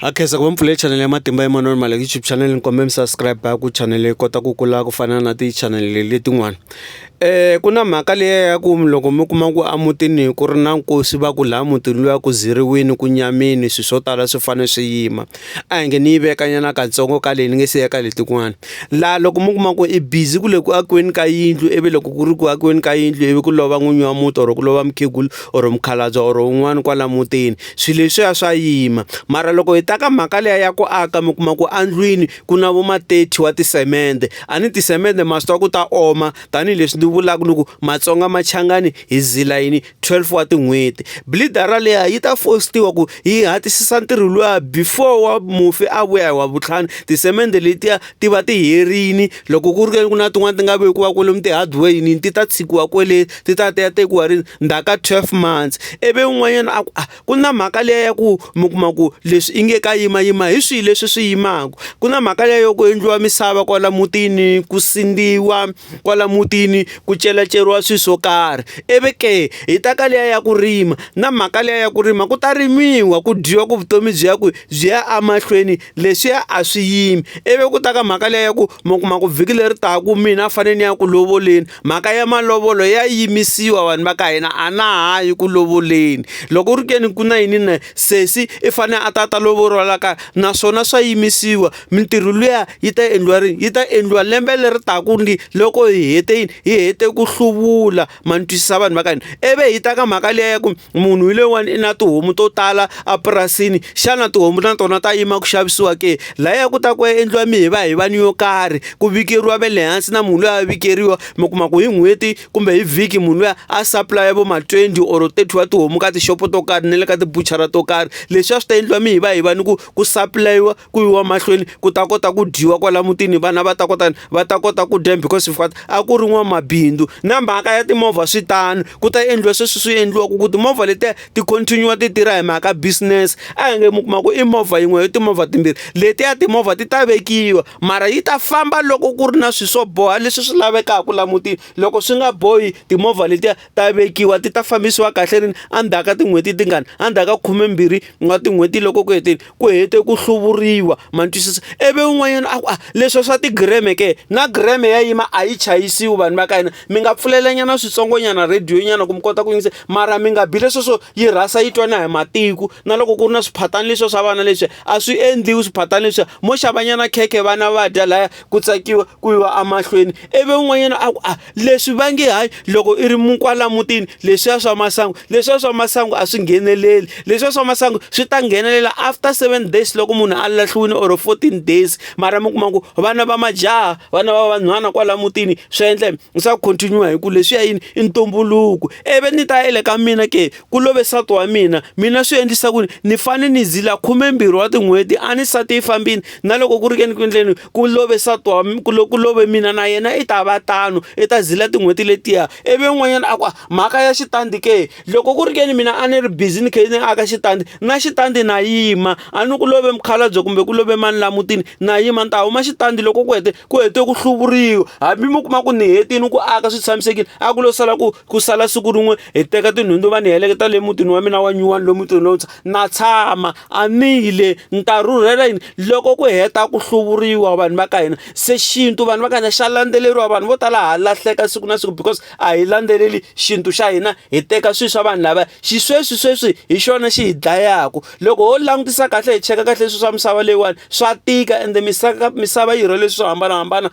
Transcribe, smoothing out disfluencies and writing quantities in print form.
Ha khensa ku va mi pfule chanel ya Matimba Emmanuel Maleka YouTube channel ni kombela mi subscribe ku channel yi kota ku kula ku fana na ti-channel letin'wana. Ku na mhaka liya ya ku loko mi kuma ku emutini ku ri na nkosi va ku laha mutini luya ku ziriwile ku nyamile swilo swo tala swi fanele swi yima. A hi nge ni yi veka nyana katsongo ka leyi ni nge se ya ka letin'wana. Laha loko mi kuma ku i busy ku le ku akiweni ka yindlu ivi loko ku ri ku akiweni ka yindlu ivi ku lova n'winyi wa muti or ku lova mukhegula or mukhalabye or un'wana kwala mutini swilo leswiya swa yima mara loko hi ta ka mhaka liya ya ku aka mi kuma ku endlwini ku na vo ma 30 wa tisemende a ni tisemende ma swi tiva ku ta oma tanihileswi ni vulaka ni ku Matsonga Machangani hi zila yini 12 wa tin'hweti blidara liya yi ta fostiwa ku yi hatlisisa ntirho luya before wa mufi a vuya hi wa vutlhanu tisemende letiya ti va ti herini loko ku ri ku na tin'wana ti nga vekiwa kwalomu ti-hardware yini ti ta tshikiwa kwele ti ta ti ya tekiwa rini ndzhaku ka 12 months ivi un'wanyana a ku a ku na mhaka liya ya ku mi kuma ku leswi i nge ka yimayima hi swihi leswi swi yimaka ku na mhaka liya yo ku endliwa misava kwala mutini ku sindziwa kwala mutini ku celaceriwa swilo swo karhi ivi ke hi ta ka liya ya ku rima na mhaka liya ya ku rima ku ta rimiwa ku dyiwa ku vutomi byi ya kwihi byi ya emahlweni leswiya a swi yimi ivi ku ta ka mhaka liya ya ku mi kuma ku vhiki leri taka mina a fanele ni ya ku lovoleni mhaka ya malovolo ya yimisiwa vanhu va ka hina a na ha yi ku lovoleni loko ku ri ke ni ku na yini na sesi i fanele a ta ta lovoriwa la kaya naswona swa yimisiwa mintirho luya yi ta endliwa rini yi ta endliwa lembe leri taka ni loko hi hete yini hi hete ku hluvula ma ni twisisa vanhu va ka hina ivi hi ta ka mhaka liya ya ku munhu hi loyiwani i na tihomu to tala epurasini xana tihomu na tona ta yima ku xavisiwa ke lahaya ku ta ku ya endliwa mihivahivani yo karhi ku vikeriwa va le hansi na munhu loyi a vikeriwa mi kuma ku hi n'hweti kumbe hi vhiki munhu luya a supply vo ma 20 or 30 wa tihomu ka tixopo to karhi na le ka tibuchara to karhi leswiya swi ta endliwa mihivahivani ku ku supply-iwa ku yiwa mahlweni ku ta kota ku dyiwa kwala mutini vana va ta kota va ta kota ku dya because a ku ri n'wamabindzu na mhaka ya timovha swi tano ku ta endliwa sweswi swi endliwaka ku timovha letiya ti continue ti tirha hi mhaka business a hi nge mi kuma ku i movha yin'we i timovha timbirhi letiya timovha ti ta vekiwa mara yi ta famba loko ku ri na swilo swo boha leswi swi lavekaka la mutini loko swi nga bohi timovha letiya ta vekiwa ti ta fambisiwa kahle rini endzhaku ka tin'hweti tingani endzhaku ka khumembirhi wa tin'hweti loko ku hetile ku hete ku hluvuriwa ma ni twisisa ivi un'wanyana a ku a leswi swa ti-gram ke na gram ya yima a yi chayisiwi vanhu va ka hina mi nga pfulelanyana switsongonyana radio nyana ku mi kota ku yingisa mara mi nga bi leswo swo yi rhasa yi twa na hi matiko na loko ku ri na swiphatana leswiya swa vana leswiya a swi endliwi swiphatana leswiya mo xavanyana khekhe vana va dya laya ku tsakiwa ku yiwa emahlweni ivi un'wanyana a ku a leswi va nge hayi loko i ri kwala mutini leswiya swa masangu leswiya swa masangu a swi ngheneleli leswiya swa masangu swi ta nghenelela after 7 days loko munhu a lahliwile or 14 days mara mi kuma ku vana va majaha vana va vanhwana kwala mutini swi endla swa continue hi ku leswiya yini i ntumbuluko ivi ni ta ele ka mina ke ku love nsati wa mina mina swi endlisa ku ni fane ni zila khumembirhi wa tin'hweti a ni nsati yi fambini na loko ku ri ke ni ku endleni ku love nsati wa ku love mina na yena i ta va tano i ta zila tin'hweti letiya ivi un'wanyana a ku mhaka ya xitandi ke loko ku ri ke ni mina a ni ri busy ni kha ni aka xitandi na xitandi na yima a ni ku love mukhalabye kumbe ku love mani la mutini na yima ni ta huma xitandi loko ku hete ku hete ku hluvuriwa hambi mi kuma ku ni hetile ku aka swi tshamisekile a ku lo sala ku ku sala siku rin'we hi teka tinhundzu va ni heleketa le mutini wa mina wa nyuwani lomu mutini lowuntshwa na tshama a ni yi le ni ta rhurhela yini loko ku heta ku hluvuriwa vanhu va ka hina se xintu vanhu va ka hina xa landzeleriwa vanhu vo tala ha lahleka siku na siku because a hi landzeleli xintu xa hina hi teka swilo swa vanhu lava xisweswi sweswi hi xona xi hi dlayaku loko ho langutisa kahle hi cheka kahle swilo swa misava leyiwani swa tika ende misava misava yi rhwele swilo swo hambanahambana.